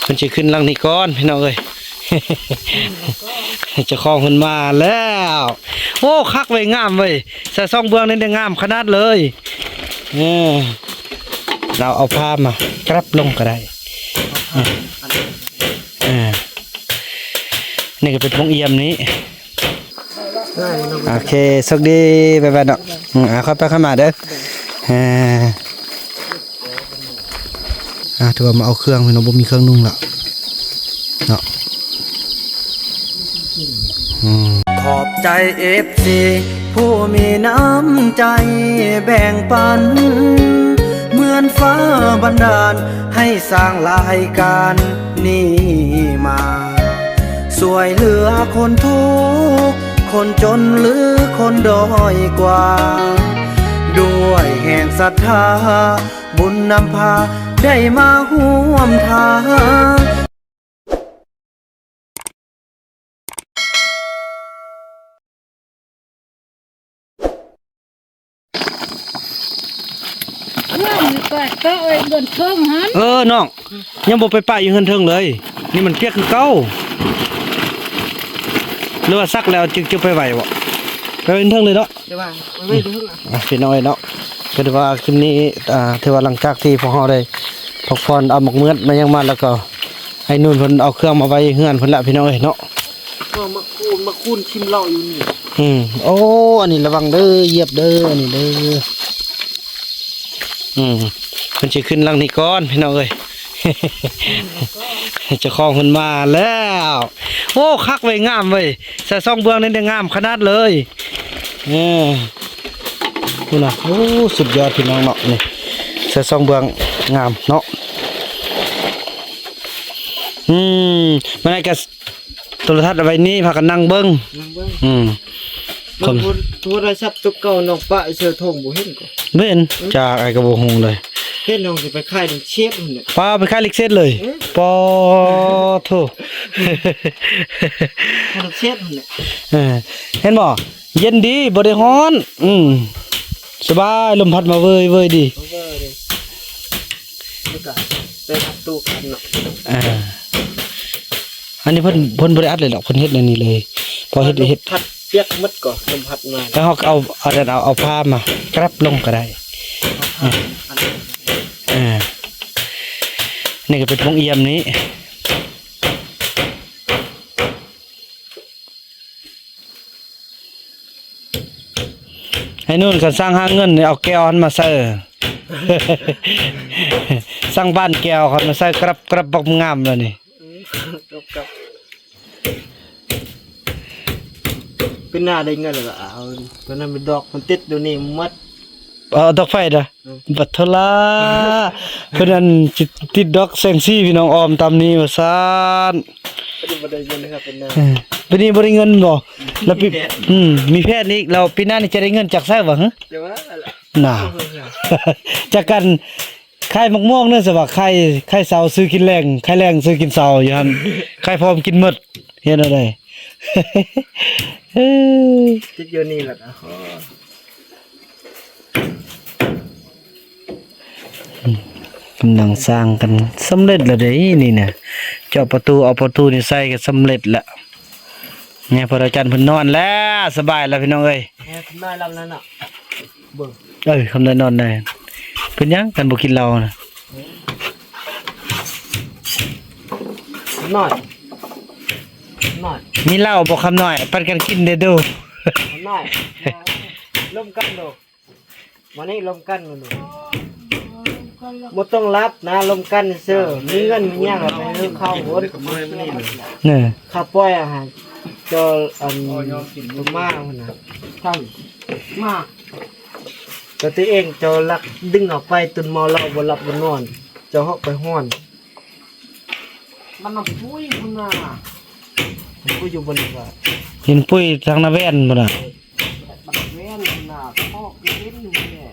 ເພິ່ນຊິຂຶ້ນຫຼັງນີ້ກ່ອນພີ່ນ້ອງເອີຍ. ເຈົ້າຂອງເພິ່ນມາແລ້ວ. ໂອ້ ຄັກເວີຍ ງາມເວີຍ. ໃສ່ສອງເບື້ອງນີ້ໄດ້ງາມຂະໜາດເລີຍ. ເອີ ລາວເອົາຜ້າມາກະລັບລົງກໍໄດ້. ເອີ ເອີ ນີ້ກໍເປັນໂພງອຽມນີ້. ໂອເຄ ໂຊກດີ ບາຍບາຍເນາະ. ອືມ ອ່າ ຄ່ອຍໄປຄ່ອຍມາເດີ. ອ່າ ອ່າ ຖືວ່າມາເອົາເຄື່ອງພີ່ນ້ອງ ບໍ່ມີເຄື່ອງນຸ່ງລະເນາະ. ອືມ ຂອບໃຈເອັຟຊີຜູ້ມີນ້ຳໃຈແບ່ງປັນ ເໝືອນຟ້າບັນດານໃຫ້ສ້າງລາຍການນີ້ມາ ຊ່ວຍເຫຼືອຄົນທຸກ ຄົນຈົນ ຫຼື ຄົນດ້ອຍກວ່າ ດ້ວຍແຮງສັດທາ ບຸນນຳພາໄດ້ມາຮ່ວມທາງ. ເຮືອນກໍ ກໍເອີ້ນເຮືອນເທິງຫັ້ນ. ເອີ ນ້ອງ ຍັງບໍ່ໄປປະຢູ່ເຮືອນເທິງເລີຍ. ນີ້ມັນປຽກຄືເກົ່າ ຫຼືວ່າຊັກແລ້ວຈຶ່ງຈະໄປໄຫວ້ບໍ? ໄປໄຫວ້ເທິງເລີຍເນາະ. ແຕ່ວ່າໄປໄຫວ້ເທິງ. ອ່ະ ພີ່ນ້ອງເອີຍເນາະ ກໍຖືວ່າຄລິບນີ້ ອ່າ ຖືວ່າຫຼັງຈາກທີ່ພວກເຮົາໄດ້ພັກຜ່ອນ ເອົາໝາກເໝືອດມາຫຍັງມາ ແລ້ວກໍ ໄອ້ນຸ່ນເພິ່ນເອົາເຄື່ອງມາໄວ້ເຮືອນເພິ່ນລະ ພີ່ນ້ອງເອີຍເນາະ. ເອີ ມາຄູນ ມາຄູນຖິ້ມເຫຼົ້າຢູ່ນີ້. ອືມ ໂອ້ ອັນນີ້ລະວັງເດີ ຢຽບເດີ ອັນນີ້ເດີ. ອືມ ເພິ່ນຊິຂຶ້ນຫຼັງນີ້ກ່ອນ ພີ່ນ້ອງເອີຍ. ເຈົ້າຂອງເພິ່ນມາແລ້ວ. ໂອ້ ຄັກເວີຍ ງາມເວີຍ. ໃສ່ສອງເບື້ອງນີ້ໄດ້ງາມຂະໜາດເລີຍ. ເອີ ພຸ້ນນະ ໂອ້ ສຸດຍອດພີ່ນ້ອງເນາະ. ນີ້ໃສ່ສອງເບື້ອງງາມເນາະ. ອືມ ມື້ນັ້ນກະໂທລະທັດເອົາໄວ້ນີ້ ພາກັນນັ່ງເບິ່ງ ນັ່ງເບິ່ງ. ອືມ ຄົນ ໂທລະສັບຕົວເກົ່ານ້ອງປະໃສ່ຖົງບໍ່ເຫັນກໍ ບໍ່ເຫັນ. ອືມ ຈາກອ້າຍກໍບໍ່ຮູ້ເລີຍ. ເຫັນນ້ອງຊິໄປຂາຍເຫຼັກເສດພຸ້ນແຫຼະ. ປ້າ ໄປຂາຍເຫຼັກເສດເລີຍ. ເອີ ປ້າໂທ້ ຂາຍເຫຼັກເສດພຸ້ນແຫຼະ. ເອີ ເຫັນບໍ່? ເຢັນດີ ບໍ່ໄດ້ຮ້ອນ. ອືມ ສະບາຍ ລົມພັດມາເວີຍໆດີ. ເອີ ເອີ ນີ້ກະໄປຮັບຕູ້ກັນເນາະ. ເອີ ອັນນີ້ເພິ່ນ ເພິ່ນບໍ່ໄດ້ອັດເລີຍດອກ ເພິ່ນເຮັດແນວນີ້ເລີຍ. ພໍເຮັດ ເຮັດ ພັດປຽກໝົດກໍລົມພັດມາ ແລ້ວເຮົາກໍເອົາ ເອົາ ເອົາຜ້າມາກະລັບລົງກໍໄດ້. ເອີ ອັນນີ້ ເອີ ນີ້ກໍເປັນໂພງອຽມນີ້. ໄອ້ນຸ່ນ ຄັນສ້າງຫາເງິນນີ້ ເອົາແກ້ວຫັ້ນມາໃສ່ ສ້າງບ້ານແກ້ວເຂົາມາໃສ່ ກະລັບ ກະລັບບັກງາມແລ້ວນີ້. ອືມ ກັບ ກັບ ປີໜ້າໄດ້ເງິນແລ້ວກໍເອົາຕົວນັ້ນໄປດອກ ມັນຕິດຢູ່ນີ້ໝົດ. ເອົາດອກໄຟເດີ້. ອືມ ບັດໂທລາ ເພິ່ນອັນຊິຕິດດອກແສງສີ ພີ່ນ້ອງ ອ້ອມຕາມນີ້ວ່າຊັ້ນ. ບໍ່ໄດ້ເງິນເທື່ອ ເອີ ປີນີ້ບໍ່ໄດ້ເງິນບໍ່? ແລ້ວປີ ມີແຜນ ອືມ ມີແຜນອີກ. ແລ້ວປີໜ້ານີ້ຈະໄດ້ເງິນຈາກໃສຫວາ? ຫື ຈາກການຂາຍໝາກມ່ວງເນາະ ສະວ່າຂາຍ ຂາຍເຊົ້າຊື້ກິນແລງ ຂາຍແລງຊື້ກິນເຊົ້າຢູ່ຫັ້ນ ຂາຍພ້ອມກິນໝົດ. ເຮັດແນວໃດ? ຕິດຢູ່ນີ້ແຫຼະ. ກຳລັງສ້າງກັນ ສຳເລັດແລ້ວເດ້ນີ້ນະ. ເຈາະປະຕູ ເອົາປະຕູນີ້ໃສ່ກໍສຳເລັດລະ. ແມ່ພໍ່ດາວຈັນເພິ່ນນອນແລ້ວ ສະບາຍແລ້ວພີ່ນ້ອງເອີຍ. ແມ່ນອນແລ້ວນະ. ເບິ່ງ ເອີ ຄຳນ້ອຍນອນໄດ້. ເປັນຫຍັງ ຄັນບໍ່ກິນເຫຼົ້ານະ? ນ້ອຍ ນ້ອຍ ມີເຫຼົ້າບໍ່ຄຳນ້ອຍ? ປັນກັນກິນເດີ້ດູ ນ້ອຍ ລົມກັນດູ ມານີ້ລົມກັນດູ ບໍ່ຕ້ອງລັບນະ ລົມກັນຊື່ ມີເງິນມີຫຍັງກໍໄປເອົາເຂົ້າພຸ້ນ ເອີ ເຂົ້າປ່ອຍອາຫານ ເຈົ້າ ອັນ ມາພຸ້ນນະ ເຈົ້າມາ ແຕ່ຕົວເອງເຈົ້າລັກດຶງເອົາໄປ ຕື່ນເມົາເຫຼົ້າບໍ່ຫຼັບບໍ່ນອນ ເຈົ້າເຮົາະໄປຮ້ອນ ມັນນຳປຸ້ຍພຸ້ນນະ ປຸ້ຍຢູ່ບ່ອນນີ້ວ່າ ເຫັນປຸ້ຍທາງນາແວ່ນພຸ້ນນະ ເອີ ນາແວ່ນພຸ້ນນະ ຄອກເປັນຢູ່ນີ້ແຫຼະ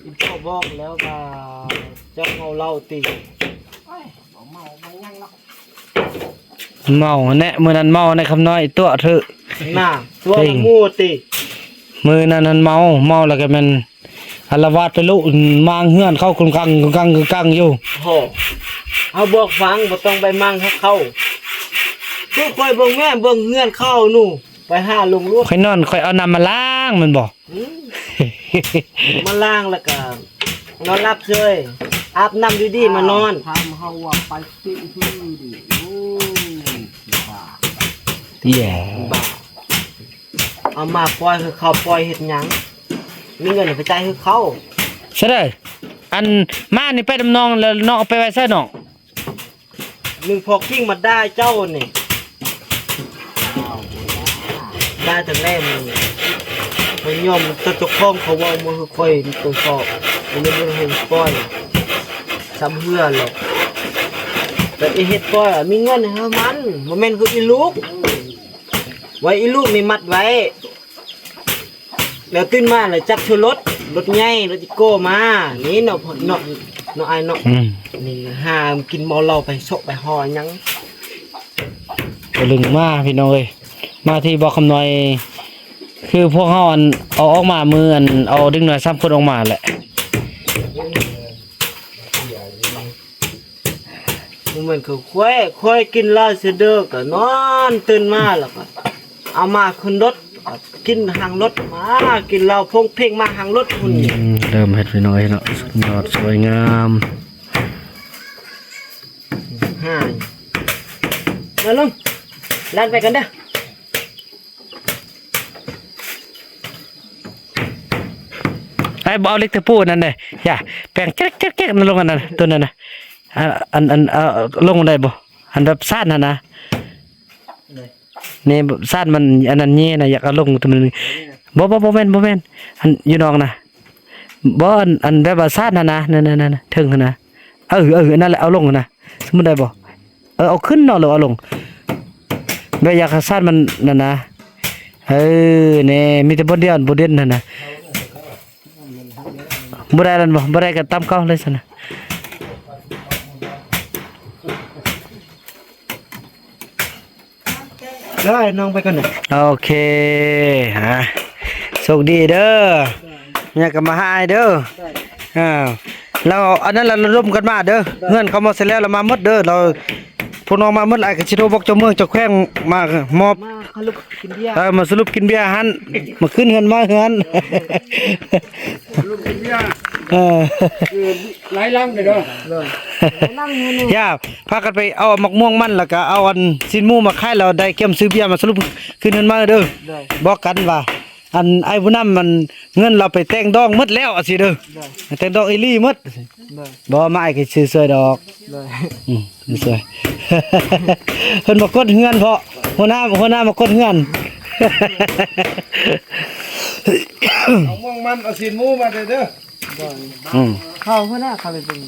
ອີ່ພໍ່ບອກແລ້ວວ່າເຈົ້າເມົາເຫຼົ້າຕິ ໂອ້ຍ ບໍ່ເມົາບໍ່ຫຍັງດອກ ເມົາແນະ ມື້ນັ້ນເມົາແນະ ຄຳນ້ອຍຕົວະເຖາະ ໜ້າ ຕົວະໝູຕິ ມື້ນັ້ນຫັ້ນເມົາ ເມົາແລ້ວກໍແມ່ນ ອາລະວາດໄປລຸມາງເຮືອນເຂົາກຸງກັງກຸງກັງກຸງກັງຢູ່ ໂຫ ເຮົາບອກຟັງ ບໍ່ຕ້ອງໄປມັງເຂົາ. ຄືຂ້ອຍເບິ່ງແມ່ ເບິ່ງເຮືອນເຂົາໜູ ໄປຫາລົງລວດ. ຂ້ອຍນອນ ຂ້ອຍເອົານ້ຳມາລ້າງແມ່ນບໍ່? ອືມ ມາລ້າງແລ້ວກະນອນຫຼັບເຊີຍ ອາບນ້ຳດີໆມານອນ. ຖາມເຮົາວ່າໄປຕິຄືດີ ໂອ້ຍ ບ້າ ແຍ່ ບ້າ. ເອົາມາປ່ອຍໃຫ້ເຂົາປ່ອຍເຮັດຫຍັງ? ມີເງິນໃຫ້ໄປຈ່າຍໃຫ້ເຂົາ. ຊະເດີ ອັນ ມານີ້ໄປນຳນ້ອງ ແລ້ວນ້ອງເອົາໄປໄວ້ໃສນ້ອງ? ໜຶ່ງພໍກິ້ງມາດ່າເຈົ້ານີ້ ດ່າແຕ່ແລກນີ້ ຂ້ອຍຍອມແຕ່ເຈົ້າຂອງເຂົາເວົ້າມາໃຫ້ຂ້ອຍຕົວສອບ ບໍ່ແມ່ນເບິ່ງໃຫ້ປ່ອຍ ຊ້ຳເຫື່ອແຫຼະ. ແຕ່ໄອ້ເຮັດປ່ອຍ ມີເງິນໃຫ້ມັນ ບໍ່ແມ່ນຄືອີລູກ ໄວ້ອີລູກນີ້ມັດໄວ້. ແລ້ວຕື່ນມາແລ້ວຈັບເທື່ອລົດ ລົດໃຫຍ່ ລົດອີໂກ້ມາ ນີ້ເນາະ ເນາະ ເນາະອ້າຍເນາະ. ອືມ ນີ້ຫາກິນເມົາເຫຼົ້າໄປໂຊະໄປຫໍ່ຫຍັງ. ຕະລຶງມາພີ່ນ້ອງເອີຍ ມາທີ່ບໍ່ຄຳນ້ອຍ ຄືພວກເຮົາອັນເອົາອອກມາມື້ອັນເອົາເດັກນ້ອຍສາມຄົນອອກມາແຫຼະ. ບໍ່ແມ່ນຄືຂ້ອຍ ຂ້ອຍກິນເຫຼົ້າເສຍເດີກະນອນ ຕື່ນມາແລ້ວກະເອົາມາຂຶ້ນລົດ ກິນຫາງລົດ ມາກິນເຫຼົ້າໂພງເພັງມາຫາງລົດພຸ້ນ. ອືມ ເລີ່ມເຮັດພີ່ນ້ອງເອີຍເນາະ ສຸດຍອດ ສວຍງາມ. ຫາຍ ມາລົງ ລັນໄປກັນເດີ. ໄອ້ ບໍ່ເອົາເຫຼັກຕະປູນັ້ນເດ້ ຢ່າ ແປງແຈກໆໆນັ້ນລົງ ອັນນັ້ນ ໂຕນັ້ນນະ ອັນ ອັນ ອັນ ເອົາລົງໄດ້ບໍ່? ອັນແບບຊານຫັ້ນນະ ນີ້ຊານມັນ ອັນນັ້ນແຍ່ນະ ຢາກເອົາລົງໂຕມັນ. ບໍ່ ບໍ່ ບໍ່ແມ່ນ ບໍ່ແມ່ນ ອັນຢູ່ນອກນະ ບໍ່ ອັນ ອັນແບບວ່າຊານຫັ້ນນະ ນັ້ນໆໆ ເທິງຫັ້ນນະ. ເອີ ເອີ ອັນນັ້ນແຫຼະ ເອົາລົງຫັ້ນນະ ສົມມຸດໄດ້ບໍ່? ເອີ ເອົາຂຶ້ນເນາະ ຫຼືເອົາລົງ ແບບຢາກໃຫ້ຊານມັນນັ້ນນະ. ເອີ ແນ່ ມີແຕ່ບ່ອນດຽວອັນບໍ່ເດັ່ນຫັ້ນນະ. ບໍ່ໄດ້ແລ້ວບໍ່? ບໍ່ໄດ້ກໍຕາມເກົ່າເລີຍຊັ້ນນະ. ໄດ້ ນ້ອງໄປກ່ອນເດີ. ໂອເຄ ອ່າ ໂຊກດີເດີ ມີຫຍັງກໍມາຫາອ້າຍເດີ. ອ່າ ແລ້ວອັນນັ້ນລະລະດົມກັນມາເດີ. ເຮືອນເຂົາໝົດເສຍແລ້ວລະມາໝົດເດີ. ລະພວກນ້ອງມາໝົດ ອ້າຍກໍຊິໂທບອກເຈົ້າເມືອງເຈົ້າແຂວງມາມອບ ມາສະຫຼຸບກິນເບຍ. ເອີ ມາສະຫຼຸບກິນເບຍຫັ້ນ ມາຂຶ້ນເຮືອນມາເຮືອນ. ສະຫຼຸບກິນເບຍ ເອີ ຄືຫຼາຍຫຼັງເດີ. ຢ່າ ພາກັນໄປເອົາໝາກມ່ວງມັນ ແລ້ວກໍເອົາອັນຊີ້ນໝູມາຂາຍ ແລ້ວໄດ້ກຽມຊື້ເບຍມາສະຫຼຸບຂຶ້ນເຮືອນມາເດີ. ບອກກັນວ່າ ອັນອ້າຍບຸນນຳມັນເງິນລາວໄປແຕ່ງດອງໝົດແລ້ວ ວ່າຊີ້ເດີ. ແຕ່ງດອງອີ່ຫຼີໝົດ. ບໍ່ ມາອ້າຍກໍຊື້ຊ່ວຍດອກ. ອືມ ຊ່ວຍ ເພິ່ນມາກົດເຮືອນເພາະ ຫົວໜ້າ ຫົວໜ້າມາກົດເຮືອນ. ເອົາມ່ວງມັນ ເອົາຊີ້ນໝູມາເດີ. ອືມ ເຂົາ ຫົວໜ້າເຂົາເລີຍເປັນ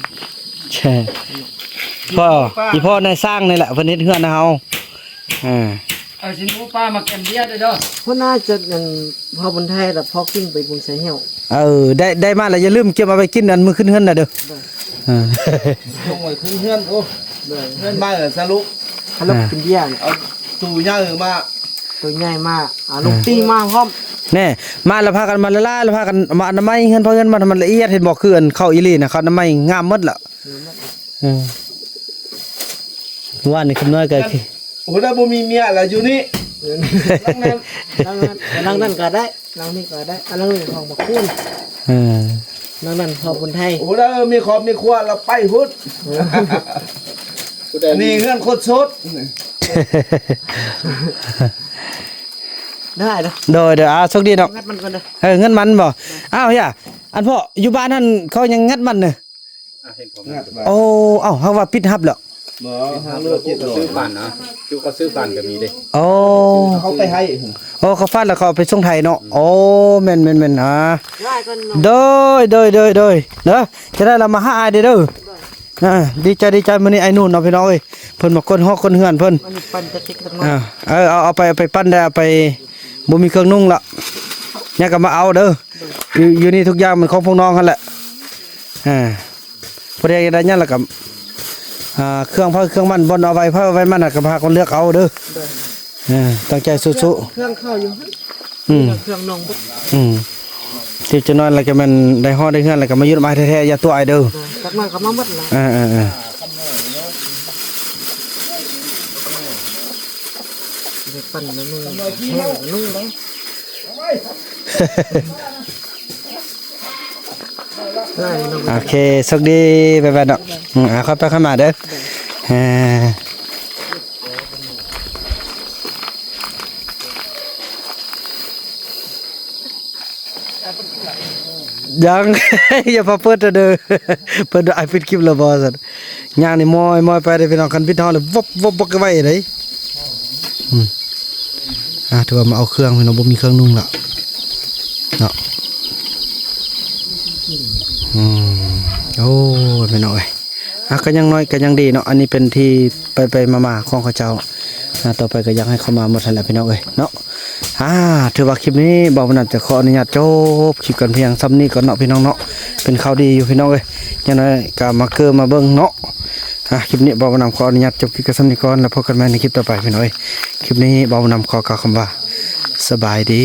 ພໍ່ ອີ່ພໍ່ນາຍຊ່າງນີ້ແຫຼະ ເພິ່ນເຮັດເຮືອນໃຫ້ເຮົາ. ເອີ ເອົາຊີ້ນໝູປາມາແກມເບຍເດີ. ຫົວໜ້າຈັດອັນພໍ່ບຸນໄທ ແລ້ວພໍ່ກິ້ງໄປບຸນໄຊແຫ້ວ. ເອີ ໄດ້ ໄດ້ມາແລ້ວຢ່າລືມເກັບເອົາໄປກິນອັນມື້ຂຶ້ນເຮືອນນະເດີ. ເອີ ສົ່ງໄວ້ຂຶ້ນເຮືອນ. ໂອ້ ເຮືອນໃໝ່ລະສະຫຼຸບ ສະຫຼຸບກິນເບຍ. ເອົາຕູ້ໃຫຍ່ມາ ຕູ້ໃຫຍ່ມາ ອາ ລູກຕີມາພ້ອມ. ແນ່ ມາລະພາກັນມາລະລາ ລະພາກັນມາອະນາໄມເຮືອນ ເພາະເຮືອນມັນ ມັນລະອຽດ ເຫັນບໍ່? ຄືອັນເຂົາອີ່ຫຼີນະ ເຂົາອະນາໄມງາມໝົດລະ. ເອີ ວານນີ້ຄຳນ້ອຍກໍ ໂອ້ ລະບໍ່ມີເມຍລະຢູ່ນີ້. ຫຼັງນັ້ນ ຫຼັງນັ້ນກໍໄດ້ ຫຼັງນີ້ກໍໄດ້ ອັນຫຼັງນີ້ຂອງບັກຄູນ. ເອີ ຫຼັງນັ້ນຂອງຄົນໄທ. ໂອ້ ລະມີຄອບມີຄົວລະໄປພຸ້ນ. ອັນນີ້ເຮືອນຄົນໂສດ. ໄດ້ເດີ ໂດຍ ໂດຍ ອ່າ ໂຊກດີເນາະ. ງັດມັນກ່ອນເດີ. ເອີ ງັດມັນບໍ່? ອ້າວ ຢ່າ ອັນພໍ່ຢູ່ບ້ານຫັ້ນເຂົາຍັງງັດມັນເນີ. ອ່ະ ເຫັນພໍ່. ໂອ້ ເອົ້າ ເຮົາວ່າປິດຮັບແລ້ວ. ບໍ່ ເຮົາເລີກ ເຂົາຊື້ປານນະ ຢູ່ເຂົາຊື້ປານກໍມີເດ້. ໂອ້ ເຂົາໄປໄທ. ໂອ້ ເຂົາຟາດແລ້ວເຂົາເອົາໄປສົ່ງໄທເນາະ. ໂອ້ ແມ່ນໆໆ ອ່າ ໂດຍ ໂດຍ ໂດຍ ໂດຍ ເດີ ຈະໄດ້ລະມາຫາອ້າຍເດີ. ອ່າ ດີໃຈ ດີໃຈ ມື້ນີ້ອ້າຍໜູນເນາະ ພີ່ນ້ອງເອີຍ ເພິ່ນມາຄົ້ນຮອດຄົ້ນເຮືອນເພິ່ນ. ອ່າ ເອີ ເອົາ ເອົາໄປ ເອົາໄປປັ້ນໄດ້ ເອົາໄປ ບໍ່ມີເຄື່ອງນຸ່ງລະ ຍັງກໍມາເອົາເດີ. ຢູ່ ຢູ່ນີ້ທຸກຢ່າງມັນຂອງພວກນ້ອງຫັ້ນແຫຼະ. ອ່າ ຜູ້ໃດຢາກໄດ້ຫຍັງລະກໍ ອ່າ ເຄື່ອງໃຜເຄື່ອງມັນ ບ່ອນເອົາໄວ້ໃຜໄວ້ມັນນະ ກໍພາກັນເລືອກເອົາເດີ. ເອີ ຕັ້ງໃຈສູ້ໆ. ເຄື່ອງເຂົາຢູ່ຫັ້ນ. ອືມ ເຄື່ອງນ້ອງເບິດ. ອືມ ຕິດຈັກໜ້ອຍແລ້ວກໍແມ່ນໄດ້ຮອດໄດ້ເຮືອນ ແລ້ວກໍມາຢູ່ນຳອ້າຍແທ້ໆ ຢ່າຕົວະອ້າຍເດີ. ຈັກໜ້ອຍກໍມາໝົດລະ. ເອີໆ ໄປປັ່ນມາໜຶ່ງແຫ້ງໜຶ່ງເດ້. ໂອເຄ ໂຊກດີ ບາຍບາຍເນາະ. ອືມ ອ່າ ຄ່ອຍໄປຄ່ອຍມາເດີ. ເອີ ຍັງ ຢ່າພາເປີດເດີ. ເພິ່ນວ່າອ້າຍປິດຄລິບແລ້ວບໍ່ຊັ້ນ. ຍ່າງນີ້ມອຍໆໄປເດ້ພີ່ນ້ອງ. ຄັນບິດຮອດແລ້ວວັບໆໄວເດ້. ອືມ ອ່າ ຖືວ່າມາເອົາເຄື່ອງພີ່ນ້ອງ ບໍ່ມີເຄື່ອງນຸ່ງລະເນາະ. ອືມ ໂອ້ ພີ່ນ້ອງເອີຍ ອ່າ ກໍຍັງນ້ອຍກໍຍັງດີເນາະ. ອັນນີ້ເປັນທີ່ໄປໆມາໆຂອງເຂົາເຈົ້າ. ອ່າ ຕໍ່ໄປກໍຢາກໃຫ້ເຂົາມາໝົດຫັ້ນແຫຼະພີ່ນ້ອງເອີຍເນາະ. ອ່າ ຖືວ່າຄລິບນີ້ບ່າວບຸນນຳຈະຂໍອະນຸຍາດຈົບຄລິບກັນພຽງສ່ຳນີ້ກ່ອນເນາະພີ່ນ້ອງເນາະ. ເປັນຂ່າວດີຢູ່ພີ່ນ້ອງເອີຍ ຢ່າງໜ້ອຍກໍມາເກີມາເບິ່ງເນາະ. ອ່າ ຄລິບນີ້ບ່າວບຸນນຳຂໍອະນຸຍາດຈົບຄລິບກັນສ່ຳນີ້ກ່ອນ ແລ້ວພົບກັນໃໝ່ໃນຄລິບຕໍ່ໄປພີ່ນ້ອງເອີຍ. ຄລິບນີ້ບ່າວບຸນນຳຂໍກ່າວຄຳວ່າ ສະບາຍດີ.